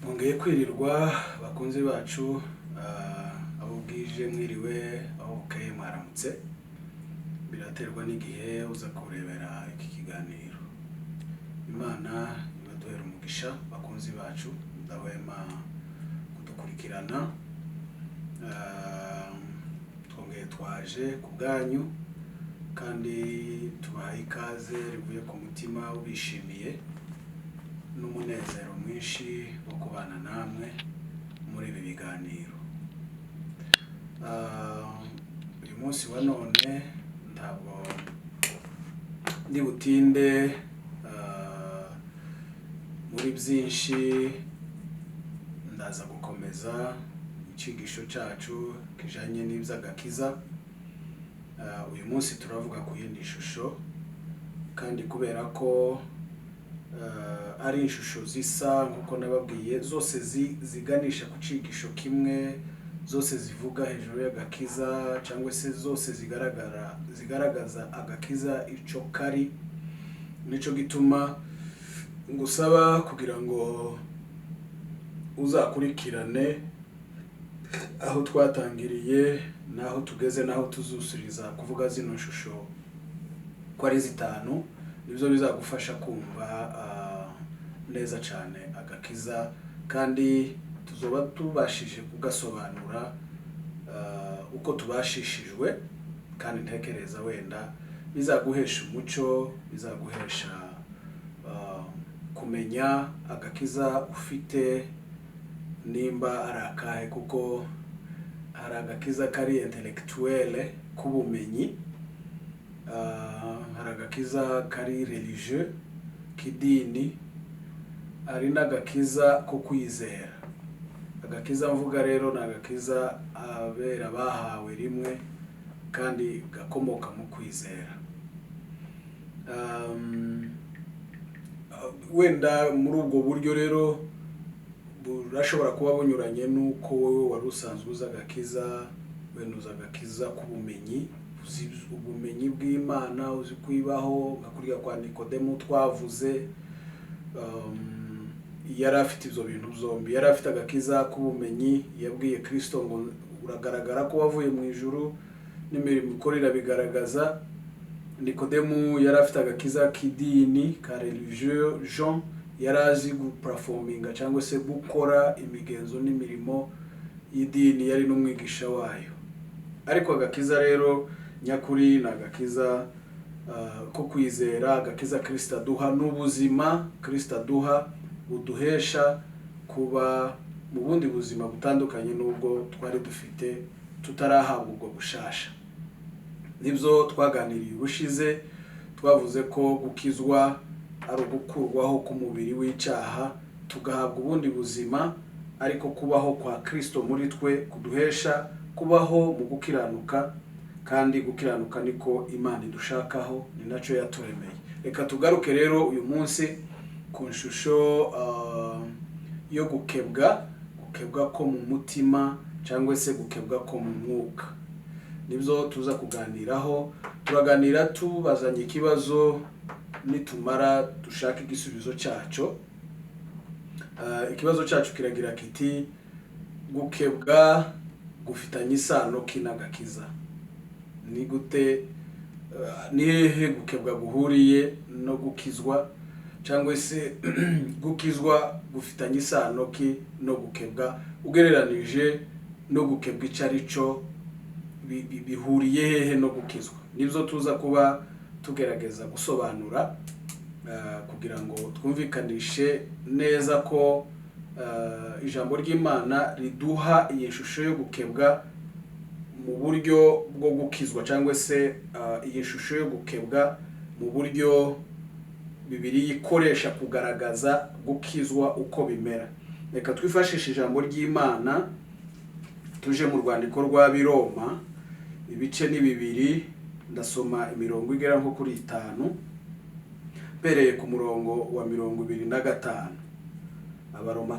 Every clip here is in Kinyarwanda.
Mwongeye kwirirwa bakunzi bacu, abo bwije mwiriwe, aho bukeye mwaramutse, biraterwa n'igihe uza kurebera iki kiganiro. Imana ibaduhera umugisha bakunzi bacu, mudahwema kudukurikirana. Twongeye twaje ku bwanyu kandi tubahaye ikaze rivuye ku mutima ubishimiye n'umunezero mwinshi wo kubana namwe muri ibi biganiro. Uyu munsi wa none ntabwo ndi butinde muri byinshi, ndaza gukomeza icyigisho cyacu kijanye n'iby'agakiza. Uyu munsi turavuga ku yindi shusho, kandi kubera ko ari ishusho zisa nk'uko nababwiye, zose ziganisha ku cyigisho kimwe, zose zivuga hejuru y'agakiza cyangwa se zose zigaragaza agakiza ico kari. Nico gituma ngusaba kugira ngo uzakurikirane aho twatangiriye n'aho tugeze n'aho tuzusuriza kuvuga zino shusho ko ari zitanu. Nibyo bizagufasha kumva neza cyane agakiza, kandi tuzoba tubashije kugasobanura uko tubashishijwe, kandi ntekereza wenda bizaguhesha umuco, bizaguhesha kumenya agakiza ufite nimba ari akahe, kuko hari agakiza kari intellectuel k'ubumenyi, hari agakiza kari religieux k'idini, hari n'agakiza ko kwizera. Agakiza mvuga rero ni agakiza abera bahawe rimwe kandi gakomoka mu kwizera. Wenda muri ubwo buryo rero burashobora kuba bunyuranye n'uko wowe wari usanzwe uzi agakiza. Wenda uzi agakiza k'ubumenyi, uzi ubumenyi bw'Imana, uzi kwibaho nka kuriya kwa Nikodemu twavuze. Yari afite ibyo bintu byombi, yari afite agakiza k'ubumenyi. Yabwiye Kirisito ngo: "Uragaragara ko wavuye mu ijuru, n'imirimo ukora irabigaragaza." Nikodemu yari afite agakiza k'idini, ka religion, yari azi guperforminga cyangwa se gukora imigenzo n'imirimo y'idini, yari n'umwigisha wayo. Ariko agakiza rero nyakuri ni agakiza ko kwizera, agakiza Kirisito aduha n'ubuzima Kirisito aduha buduhesha kuba mu bundi buzima butandukanye n'ubwo twari dufite tutarahabwa ubwo bushasha. Nibyo twaganiriye ubushize, twavuze ko gukizwa ari ugukurwaho k'umubiri w'icyaha tugahabwa ubundi buzima, ariko kubaho kwa Kirisito muri twe kuduhesha kubaho mu gukiranuka, kandi gukiranuka niko Imana idushakaho, ni nacyo yaturemeye. Reka tugaruke rero uyu munsi ku nshusho yo gukebwa, gukebwa ko mu mutima cyangwa se gukebwa ko mu mwuka. Nibyo tuza kuganiraho. Turaganira tubazanye ikibazo, nitumara dushaka igisubizo cyacyo. Ikibazo cyacu kiragira kiti: "Gukebwa gufitanye isano ki n'agakiza? Ni gute, ni hehe gukebwa guhuriye no gukizwa, cyangwa se gukizwa gufitanye isano ki no gukebwa? Ugereranije no gukebwa icyo ari cyo, bihuriye hehe no gukizwa?" Nibyo tuza kuba tugerageza gusobanura kugira ngo twumvikanishe neza ko ijambo ry'Imana riduha iyi shusho yo gukebwa mu buryo bwo gukizwa, cyangwa se iyi shusho yo gukebwa mu buryo Bibiliya ikoresha kugaragaza gukizwa uko bimera. Reka twifashishe ijambo ry'Imana, tuje mu rwandiko rw'Abiroma, ibice ni bibiri, ndasoma imirongo igera nko kuri itanu mpereye ku murongo wa 25. Abaroma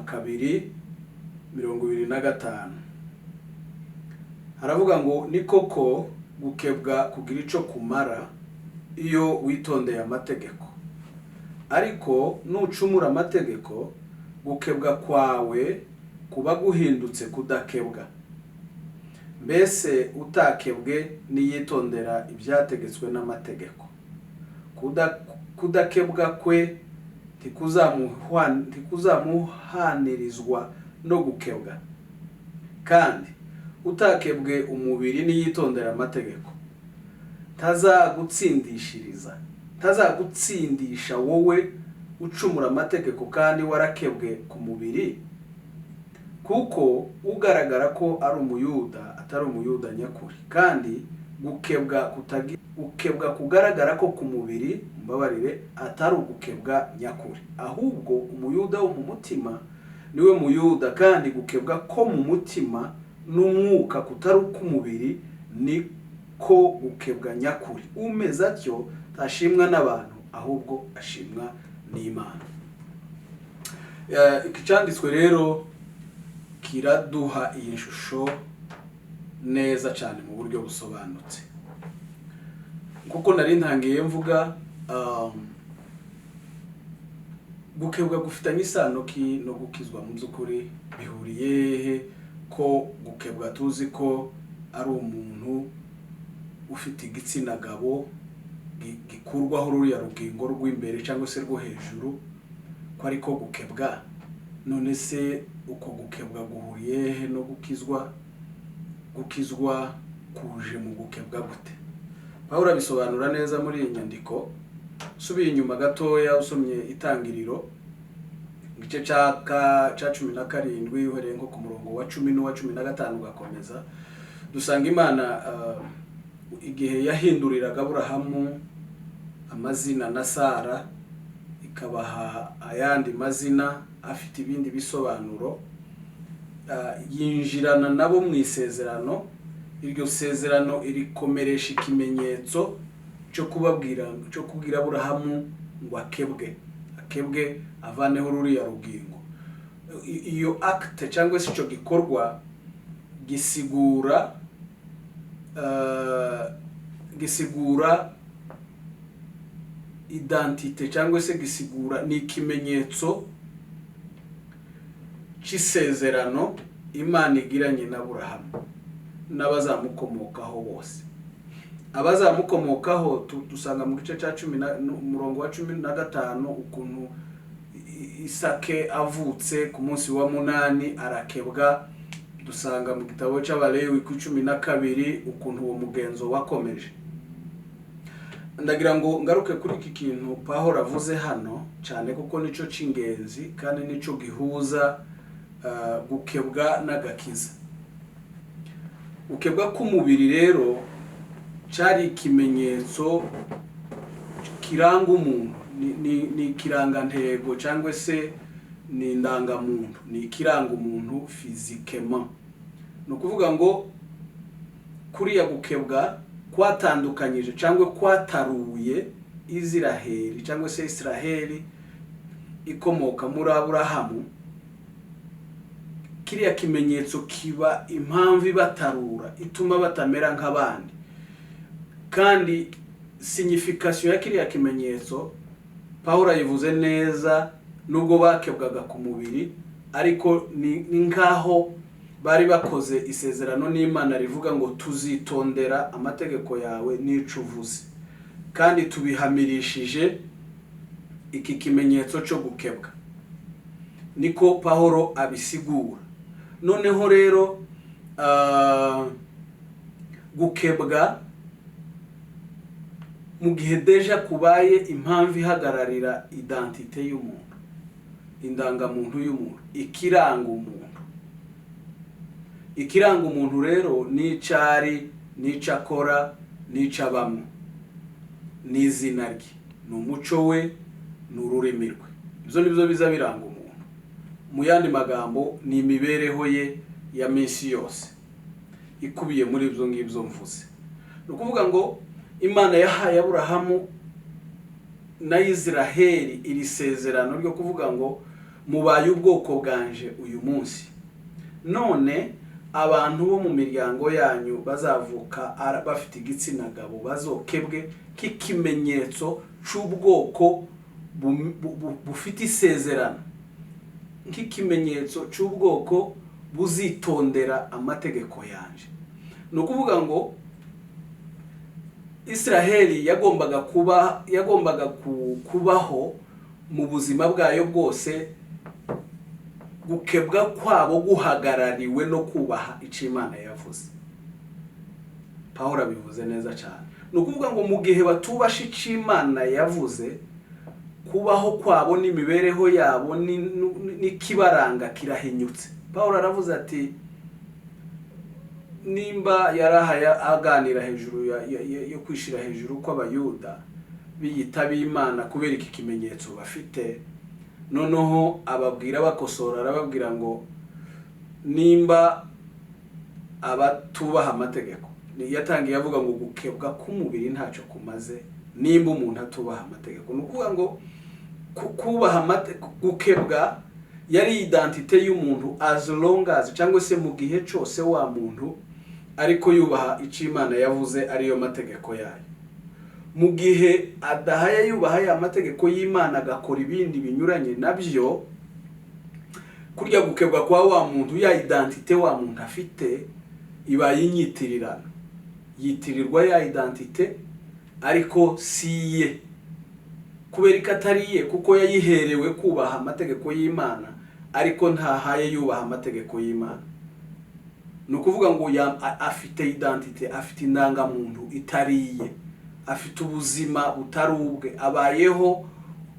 2:25 haravuga ngo: "Ni koko gukebwa kugira ico kumara iyo witondeye amategeko, ariko nucumura amategeko Gukebwa kwawe kuba guhindutse kudakebwa. Mbese utakebwe niyitondera ibyategetswe n'amategeko, kudakebwa kwe ntikuzamuhanirizwa no gukebwa? Kandi utakebwe umubiri niyitondera amategeko, ntazagutsindishiriza, ntazagutsindisha wowe ucumura amategeko kandi warakebwe ku mubiri? Kuko ugaragara ko ari Umuyuda atari Umuyuda nyakuri, kandi gukebwa kugaragara ko ku mubiri, mbabarire, atari ugukebwa nyakuri. Ahubwo Umuyuda wo mu mutima niwe Muyuda, kandi gukebwa ko mu mutima n'umwuka kutari uk'umubiri ni ko gukebwa nyakuri. Umeze atyo ntashimwa n'abantu, ahubwo ashimwa n'Imana. Iki cyanditswe rero kiraduha iyi shusho neza cyane mu buryo busobanutse. Kuko nari ntangiye mvuga, gukebwa gufitanye isano ki no gukizwa? Mu by'ukuri bihuriye hehe, ko gukebwa tuzi ko ari umuntu ufite igitsina gabo gikurwaho ruriya rugingo rw'imbere cyangwa se rwo hejuru, ko ariko gukebwa? None se uko gukebwa guhuriye hehe no gukizwa? Gukizwa kuje mu gukebwa gute? Pawulo abisobanura neza muri iyi nyandiko. Usubiye inyuma gatoya, usomye Itangiriro igice cya 17, uhereye nko ku murongo wa 10 n'uwa 15 ugakomeza, dusanga Imana igihe yahinduriraga Aburahamu amazina na Sara, ikabaha ayandi mazina afite ibindi bisobanuro, yinjirana nabo mu isezerano. Iryo sezerano irikomeresha ikimenyetso cyo kubabwira, cyo kubwira Aburahamu ngo akebwe avaneho ruriya rugingo. Iyo acte cyangwa se icyo gikorwa gisigura identité cyangwa se gisigura, ni ikimenyetso cy'isezerano Imana igiranye na Aburahamu n'abazamukomokaho bose. Abazamukomokaho dusanga mu gice cya 10 na umurongo wa 15 ukuntu Isake avutse ku munsi wa munani arakebwa. Dusanga mu gitabo cy'Abalewi ku 12 ukuntu uwo mugenzo wakomeje. Ndagira ngo ngaruke kuri iki kintu Pawulo avuze hano cyane, kuko nicyo cy'ingenzi kandi nicyo gihuza gukebwa n'agakiza. Gukebwa k'umubiri rero cyari ikimenyetso kiranga umuntu, ni ikirangantego cyangwa se ni indangamuntu, ni ikiranga umuntu physiquement. Ni ukuvuga ngo kuriya gukebwa kwatandukanyije cyangwa kwataruye Iziraheli cyangwa se Israheli ikomoka muri Aburahamu. Kiriya kimenyetso kiba impamvu ibatarura, ituma batamera nk'abandi. Kandi signification ya kiriya kimenyetso Pawulo ayivuze neza. Nubwo bakebwaga ku mubiri, ariko ni nk'aho bari bakoze isezerano n'Imana rivuga ngo: "Tuzitondera amategeko yawe n'ico uvuze, kandi tubihamirishije iki kimenyetso cyo gukebwa." Niko Pawulo abisigura. Noneho rero gukebwa, mu gihe déjà kubaye impamvu ihagararira identité y'umuntu, indangamuntu y'umuntu, ikiranga umuntu. Ikiranga umuntu rero n'icyo ari, n'icyo akora, n'icyo abamo, n'izina rye, ni umuco we, ni ururimi rwe. Ibyo ni byo biza biranga umuntu. Mu yandi magambo, ni imibereho ye ya minsi yose ikubiye muri ibyo ngibyo mvuze. Ni ukuvuga ngo Imana yahaye Aburahamu na Israheli iri sezerano ryo kuvuga ngo: "Mubaye ubwoko bwanje uyu munsi. None abantu bo mu miryango yanyu bazavuka bafite igitsina gabo bazokebwe k'ikimenyetso c'ubwoko bufite isezerano." nk'ikimenyetso cy'ubwoko buzitondera amategeko yanje. Ni ukuvuga ngo Israheli yagombaga kubaho mu buzima bwayo bwose, gukebwa kwabo guhagarariwe no kubaha icyo Imana yavuze. Pawulo abivuze neza cyane. Ni ukuvuga ngo mu gihe batubasha icyo Imana yavuze, kubaho kwabo n'imibereho yabo n'ikibaranga kirahinyutse. Pawulo aravuze ati, nimba yarahaye aganira hejuru yo kwishira hejuru kw'Abayuda biyita b'Imana kubera iki kimenyetso bafite, noneho ababwira, bakosora, arababwira ngo nimba abatubaha amategeko, yatangiye avuga ngo gukebwa k'umubiri ntacyo kumaze nimba umuntu atubaha amategeko. Ni ukuvuga ngo kubaha gukebwa yari identité y'umuntu as long as, cyangwa se mu gihe cyose, wa muntu ariko yubaha icyo Imana yavuze, ariyo mategeko yayo. Mu gihe adahaye yubaha ya mategeko y'Imana, agakora ibindi binyuranye nabyo, kurya gukebwa kwa wa muntu, ya identité wa muntu afite ibaye inyitirirano, yitirirwa ya identité ariko si iye. Kubera ko atari iye, kuko yayiherewe kubaha amategeko y'Imana, ariko ntahaye yubaha amategeko y'Imana. Ni ukuvuga ngo afite identité, afite indangamuntu itari iye, afite ubuzima butari ubwe, abayeho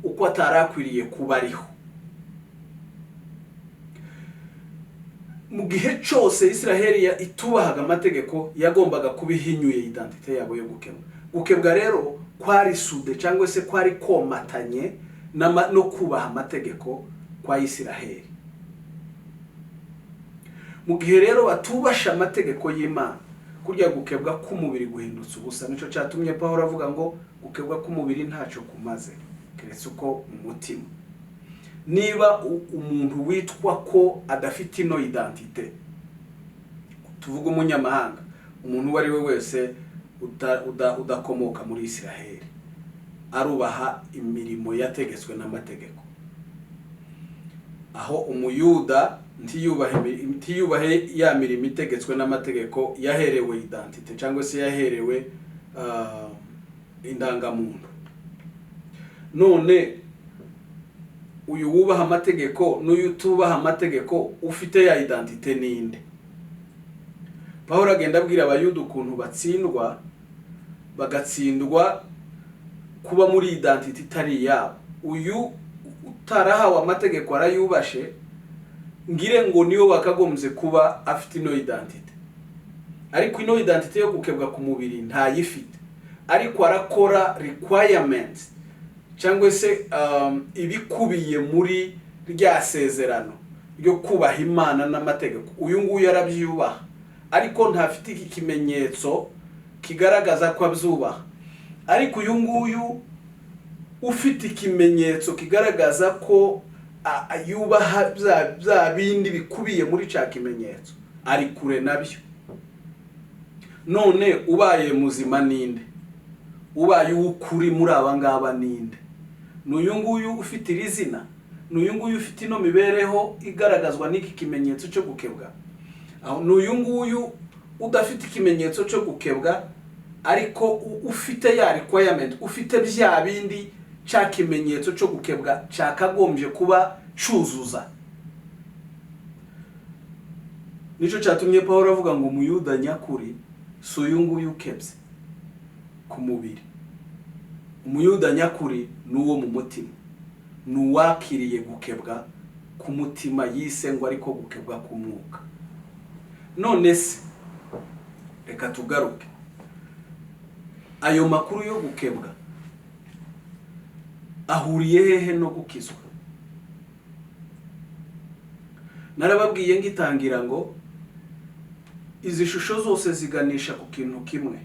uko atari akwiriye kuba ariho. Mu gihe cyose Israheli itubahaga amategeko, yagombaga kuba ihinyuye identité yabo yo gukebwa. Gukebwa rero kwari soudé, cyangwa se kwari komatanye no kubaha amategeko kwa Isiraheli. Mu gihe rero batubasha amategeko y'Imana, kurya gukebwa k'umubiri guhindutse ubusa. Nicyo cyatumye Pawulo avuga ngo gukebwa k'umubiri ntacyo kumaze keretse uko mu mutima. Niba umuntu witwa ko adafite ino identité, tuvuge umunyamahanga, umuntu uwo ari we wese udakomoka muri Isiraheli, arubaha imirimo yategetswe n'amategeko, aho Umuyuda ntiyubahe ya mirimo itegetswe n'amategeko yaherewe identité, cyangwa se yaherewe indangamuntu. None uyu wubaha amategeko n'uyu utubaha amategeko ufite ya identité ninde? Pawulo agenda abwira Abayuda ukuntu batsindwa, bagatsindwa kuba muri identité itari iyabo. Uyu utarahawe amategeko arayubashe, ngire ngo niwe wakagombye kuba afite ino identité, ariko ino identité yo gukebwa ku mubiri ntayifite, ariko arakora requirement, cyangwa se ibikubiye muri rya sezerano ryo kubaha Imana n'amategeko. Uyu nguyu arabyubaha, ariko ntafite iki kimenyetso kigaragaza ko abyubaha. Ariko uyu nguyu ufite ikimenyetso kigaragaza ko yubaha bya bindi bikubiye muri cya kimenyetso, ari kure nabyo. None ubaye muzima ninde? Ubaye uw'ukuri muri aba ngaba ninde? Ni uyu nguyu ufite iri zina? Ni uyu nguyu ufite ino mibereho igaragazwa n'iki kimenyetso cyo gukebwa? Aho ni uyu nguyu udafite ikimenyetso cyo gukebwa, ariko ufite ya requirement, ufite bya bindi cya kimenyetso cyo gukebwa cyakagombye kuba cyuzuza? Nicyo cyatumye Paul avuga ngo Umuyuda nyakuri si uyu nguyu ukebye ku mubiri, Umuyuda nyakuri ni uwo mu mutima, ni uwakiriye gukebwa ku mutima, yise ngo ariko gukebwa k'umwuka. None se reka tugaruke, ayo makuru yo gukebwa ahuriye hehe no gukizwa? Narababwiye ngitangira ngo izi shusho zose ziganisha ku kintu kimwe,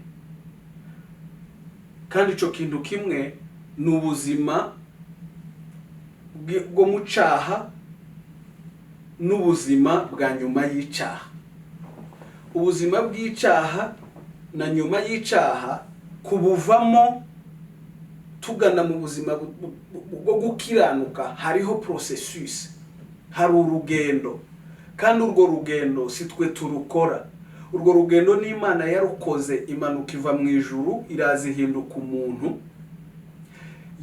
kandi icyo kintu kimwe ni ubuzima bwo mu cyaha n'ubuzima bwa nyuma y'icyaha. Ubuzima bw'icyaha na nyuma y'icyaha, kubuvamo tugana mu buzima bwo gukiranuka, hariho processus, Hari urugendo, kandi urwo rugendo si twe turukora. Urwo rugendo ni Imana yarukoze, imanuka iva mu ijuru, iraza ihinduka umuntu,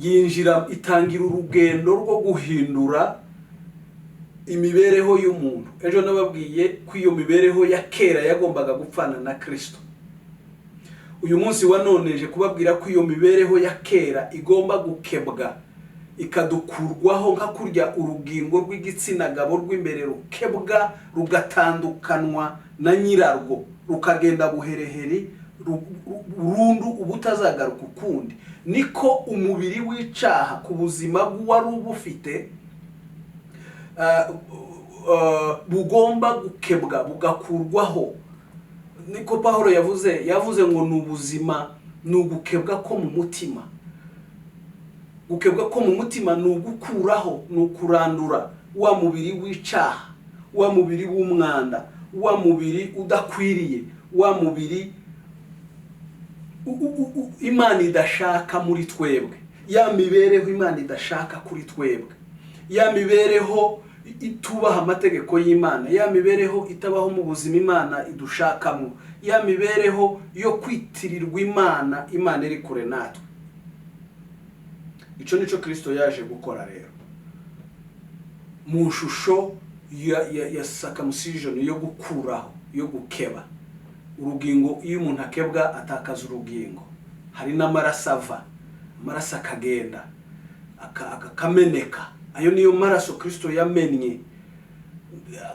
yinjira, itangira urugendo rwo guhindura imibereho y'umuntu. Ejo nababwiye ko iyo mibereho ya kera yagombaga gupfana na Kirisito. Uyu munsi wa none je kubabwira ko iyo mibereho ya kera igomba gukebwa, ikadukurwaho, nka kurya urugingo rw'igitsina gabo rw'imbere rukebwa, rugatandukanwa na nyirarwo, rukagenda buhereheri burundu, ubutazagaruka ukundi. Niko umubiri w'icaha ku buzima bw'uwari ubufite bugomba gukebwa, bugakurwaho. Niko Pawulo yavuze ngo ni ubuzima, ni ugukebwa ko mu mutima. Gukebwa ko mu mutima ni ugukuraho, ni ukurandura wa mubiri w'icaha, wa mubiri w'umwanda, wa mubiri udakwiriye, wa mubiri Imana idashaka muri twebwe, ya mibereho Imana idashaka kuri twebwe, ya mibereho itubaha amategeko y'Imana, ya mibereho itabaho mu buzima Imana idushakamo, ya mibereho yo kwitirirwa Imana, Imana iri kure natwe. Icyo nicyo Kirisito yaje gukora rero mu shusho ya circumcision, yo gukuraho, yo gukeba urugingo. Iyo umuntu akebwa atakaza urugingo, hari n'amaraso ava, amaraso akagenda akameneka. Ayo niyo maraso Kirisito yamennye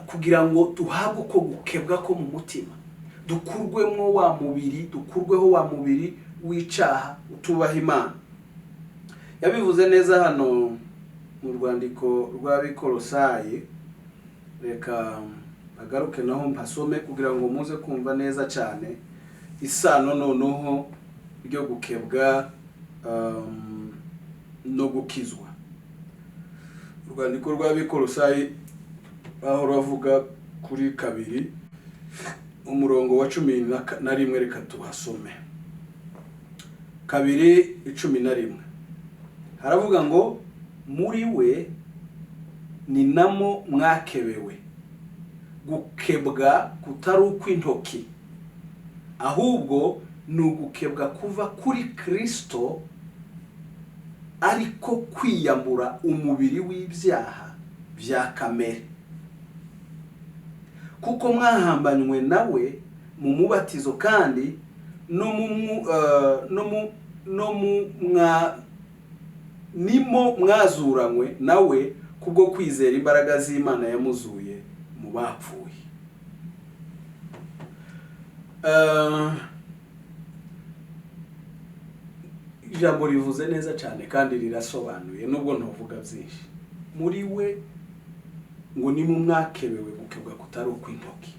kugira ngo duhabwe uko gukebwa ko mu mutima, dukurwemo wa mubiri, dukurweho wa mubiri w'icaha utubaha Imana. Yabivuze neza hano mu rwandiko rw'Abikorosayi. Reka agaruke naho mpasome kugira ngo muze kumva neza cyane isano noneho ryo gukebwa no gukizwa. Urwandiko rw'Abikorosayi, aho ravuga kuri 2 umurongo wa 11, reka tuhasome. 2:11 haravuga ngo: "Muri we ni namo mwakebewe, gukebwa kutari ukw'intoki, ahubwo ni ugukebwa kuva kuri Kristo, ariko kwiyambura umubiri w'ibyaha bya kamere. Kuko mwahambanywe nawe mu mubatizo, kandi no mu mu- eh, no mu no mu mwa nimo mwazuranywe nawe kubwo kwizera imbaraga z'Imana yamuzuye mu bapfuye." Ijambo rivuze neza cyane kandi rirasobanuye, nubwo ntuvuga byinshi. Muri we ngo ni mu mwakebewe gukebwa kutari ukw'intoki,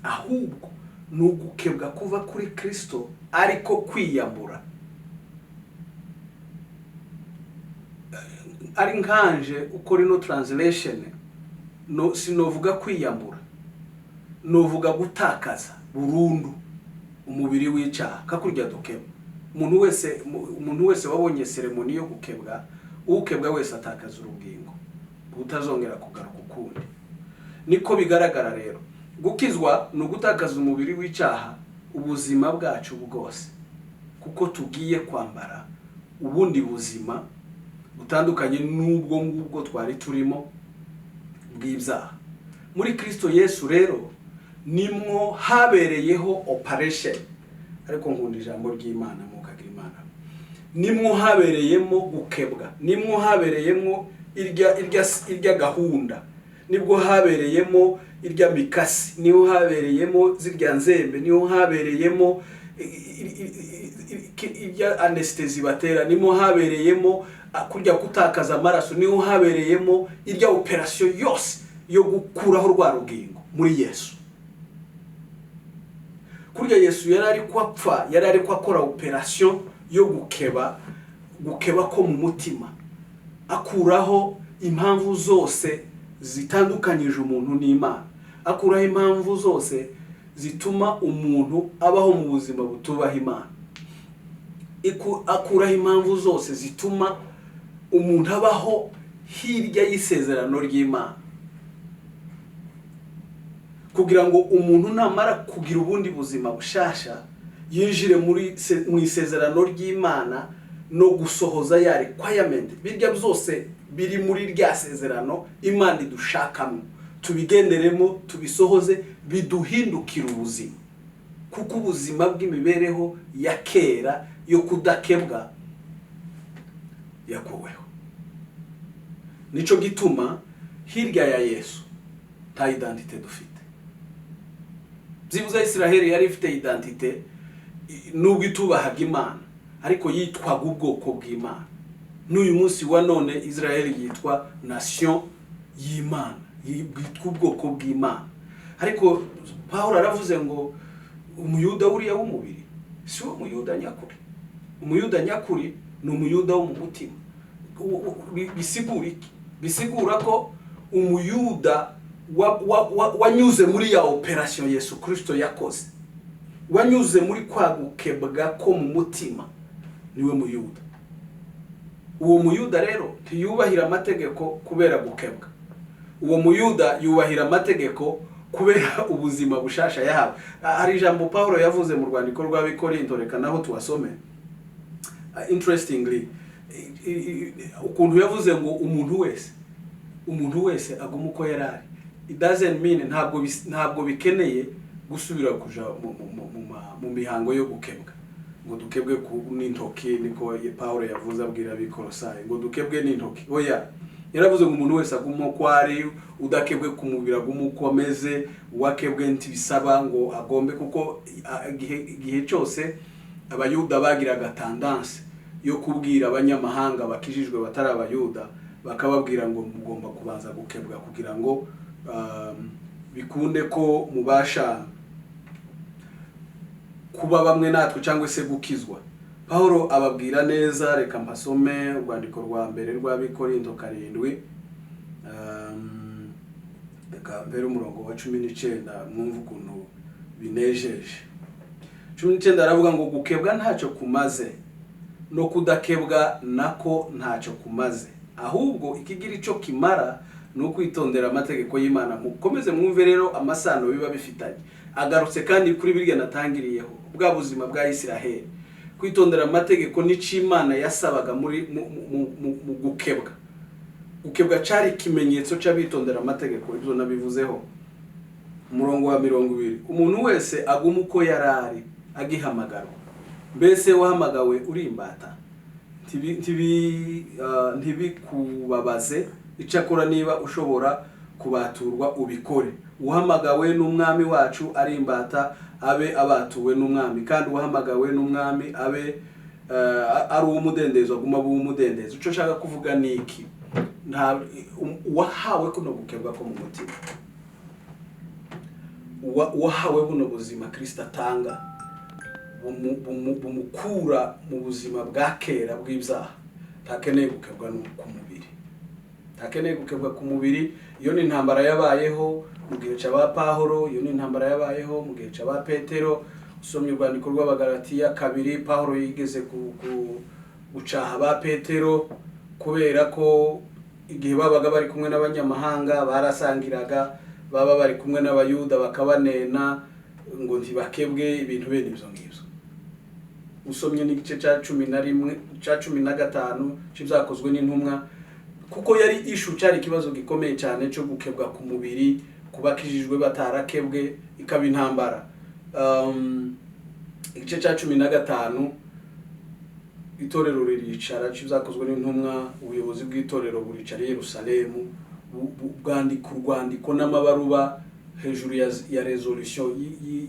ahubwo ni ugukebwa kuva kuri Kristo, ariko kwiyambura. Ari nkanje ukora ino translation, no sinovuga kwiyambura, novuga gutakaza burundu umubiri w'icyaha, kakurya dukeba. Umuntu wese wabonye cérémonie yo gukebwa, ukebwa wese atakaza urugingo butazongera kugaruka ukundi. Niko bigaragara rero, gukizwa ni ugutakaza umubiri w'icyaha ubuzima bwacu bwose, kuko tugiye kwambara ubundi buzima butandukanye n'ubwo ngubwo twari turimo bw'ibyaha. Muri Kristo Yesu rero nimwo habereyeho operation. Ariko nkunda ijambo ry'Imana, mukagira Imana. Nimwo habereyemo gukebwa, nimwo habereyemo irya gahunda, nibwo habereyemo irya mikasi, niho habereyemo zirya nzembe, niho habereyemo irya anesthésie batera, niho habereyemo kurya gutakaza amaraso, niho habereyemo irya opération yose yo gukuraho rwa rugingo muri Yesu. Kurya Yesu yari ari apfa, yari ari akora opération yo gukeba, gukeba ko mu mutima, akuraho impamvu zose zitandukanyije umuntu n'Imana, akuraho impamvu zose zituma umuntu abaho mu buzima butubaha Imana, akuraho impamvu zose zituma umuntu abaho hirya y'isezerano ry'Imana. Kugira ngo umuntu namara kugira ubundi buzima bushasha, yinjire mu isezerano ry'Imana no gusohoza ya requirement, birya byose biri muri rya sezerano Imana idushakamo, tubigenderemo, tubisohoze, biduhindukira ubuzima. Kuko ubuzima bw'imibereho ya kera yo kudakebwa yakuweho. Nico gituma hirya ya Yesu nta identité dufite. Byibuze Israheli yari ifite identité, nubwo itubahaga Imana, ariko yitwaga ubwoko bw'Imana. N'uyu munsi wa none Israheli yitwa nation y'Imana, bwitwa ubwoko bw'Imana. Ariko Pawulo aravuze ngo Umuyuda uriya w'umubiri si wo Muyuda nyakuri. Umuyuda nyakuri ni Umuyuda wo mu mutima. Bisigura iki? Bisigura ko Umuyuda wanyuze muri ya opération Yesu Kirisito yakoze, wanyuze muri kwa gukebwa ko mu mutima, niwe Muyuda. Uwo Muyuda rero ntiyubahira amategeko kubera gukebwa. Uwo Muyuda yubahira amategeko kubera ubuzima bushasha yahawe. Hari ijambo Paulo yavuze mu rwandiko rw'Abikorinto, reka naho tuwasome. Interestingly, ukuntu yavuze ngo umuntu wese aguma uko yari ari, it doesn't mean, ntabwo bikeneye gusubira kuja mu mihango yo gukebwa, ngo dukebwe n'intoki. Niko Paulo yavuze abwira Abikorosayi, ngo dukebwe n'intoki. Oya, yaravuze ngo umuntu wese aguma uko ari. Udakebwe ku mubiri aguma uko ameze, uwakebwe ntibisaba ngo agombe. Kuko igihe cyose Abayuda bagiraga tendance yo kubwira abanyamahanga bakijijwe batari Abayuda, bakababwira ngo mugomba kubanza gukebwa kugira ngo bikunde ko mubasha kuba bamwe natwe cyangwa se gukizwa. Paulo ababwira neza. Reka mpasome urwandiko rwa mbere rw'Abikorinto 7, reka mbere umurongo wa 19, mwumve ukuntu binejeje. 19 aravuga ngo gukebwa ntacyo kumaze, no kudakebwa nako ntacyo kumaze, ahubwo ikigira icyo kimara ni ukwitondera amategeko y'Imana. Mukomeze mwumve rero amasano biba bifitanye. Agarutse kandi kuri birya natangiriyeho, bwa buzima bwa Isiraheli, kwitondera amategeko n'icyo Imana yasabaga muri mu gukebwa. Gukebwa cyari ikimenyetso cy'abitondera amategeko, ibyo nabivuzeho. Umurongo wa 20: umuntu wese aguma uko yari ari agihamagarwa. Mbese wahamagawe uri imbata? Ntibikubabaze. Icyakora niba ushobora kubaturwa, ubikore. Uhamagawe n'Umwami wacu ari imbata abe abatuwe n'Umwami, kandi uhamagawe n'Umwami abe ari uw'umudendezo aguma aba uw'umudendezo. Icyo nshaka kuvuga ni iki? Nta uwahawe kuno gukebwa ko mu mutima, uwahawe buno buzima Kristo atanga, bumukura mu buzima bwa kera bw'ibyaha, ntakeneye gukebwa ku mubiri, ntakeneye gukebwa ku mubiri. Iyo ni intambara yabayeho mu gihe cya ba Pahoro, iyo ni intambara yabayeho mu gihe cya ba Petero. Usomye urwandiko rw'Abagalatiya 2, Pahoro yigeze gucaha ba Petero kubera ko igihe babaga bari kumwe n'abanyamahanga barasangiraga, baba bari kumwe n'Abayuda bakabanena ngo ntibakebwe, ibintu bene ibyo ngibyo. Usomye n'igice cya 11, cya 15 cy'Ibyakozwe n'Intumwa, kuko yari issue, cyari ikibazo gikomeye cyane cyo gukebwa ku mubiri, kubakijijwe batarakebwe, ikaba intambara. Igice cya 15, itorero riricara cy'Ibyakozwe n'Intumwa, ubuyobozi bw'itorero buricara i Yerusalemu, bwandika urwandiko n'amabaruba hejuru ya resolution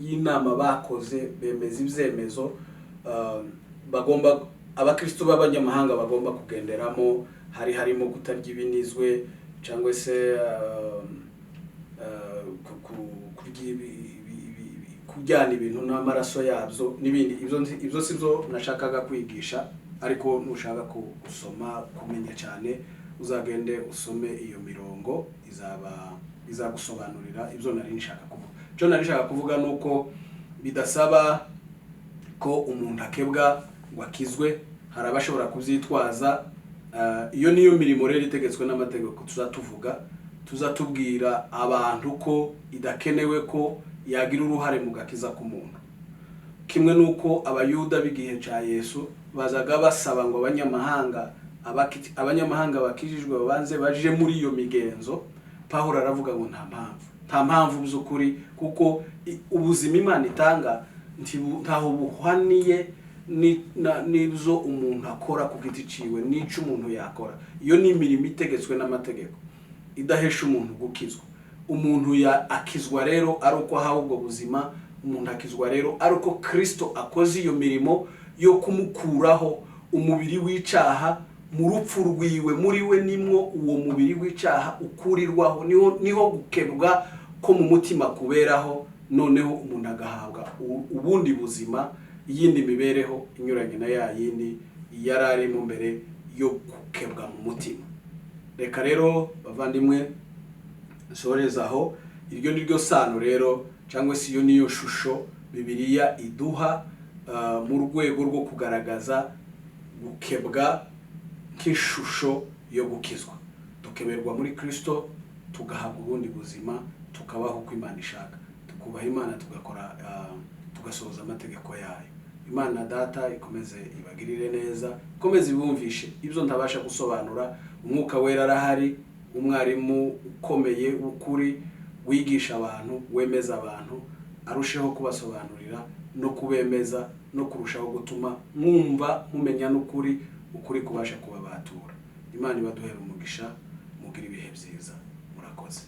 y'inama bakoze, bemeza ibyemezo bagomba, abakristo b'abanyamahanga bagomba kugenderamo. Harimo kutarya ibinizwe cyangwa se kurya kujyana ibintu n'amaraso yabyo n'ibindi. Ibyo si byo nashakaga kwigisha, ariko nushaka gusoma, kumenya cyane, uzagende usome iyo mirongo, izaba izagusobanurira ibyo nari nshaka kuvuga. Icyo nari nshaka kuvuga ni uko bidasaba ko umuntu akebwa ngo akizwe. Hari abashobora kubyitwaza. Iyo niyo mirimo rero itegetswe n'amategeko tuzatuvuga. Tuza tubwira abantu ko idakenewe ko yagira uruhare mu gakiza k'umuntu, kimwe n'uko Abayuda b'igihe cya Yesu bazaga basaba ngo abanyamahanga bakijijwe babanze baje muri iyo migenzo. Pawulo aravuga ngo nta mpamvu, nta mpamvu by'ukuri, kuko ubuzima Imana itanga ntaho buhwaniye n'ibyo umuntu akora ku giti ciwe, n'icyo umuntu yakora. Iyo ni imirimo itegetswe n'amategeko idahesha umuntu gukizwa. Umuntu akizwa rero ari uko ahawe ubwo buzima. Umuntu akizwa rero ari uko Kristo akoze iyo mirimo yo kumukuraho umubiri w'icyaha mu rupfu rwiwe. Muri we nimwo uwo mubiri w'icyaha ukurirwaho, niho gukebwa ko mu mutima kuberaho, noneho umuntu agahabwa ubundi buzima, iyindi mibereho inyuranye na ya yindi yari arimo mbere yo gukebwa mu mutima. Reka rero, bavandimwe, nsoreze aho. Iryo ni ryo sano rero, cyangwa se iyo niyo shusho Bibiliya iduha mu rwego rwo kugaragaza gukebwa nk'ishusho yo gukizwa. Dukeberwa muri Kristo, tugahabwa ubundi buzima, tukabaho uko Imana ishaka, tukubaha Imana, tugakora, tugasohoza amategeko yayo. Imana Data ikomeze ibagirire neza, ikomeze ibumvishe ibyo ntabasha gusobanura. Umwuka Wera arahari, umwarimu ukomeye w'ukuri, wigisha abantu, wemeza abantu, arusheho kubasobanurira no kubemeza no kurushaho gutuma mwumva, mumenya n'ukuri, ukuri kubasha kubabatura. Imana ibaduhere umugisha, mugire ibihe byiza. Murakoze.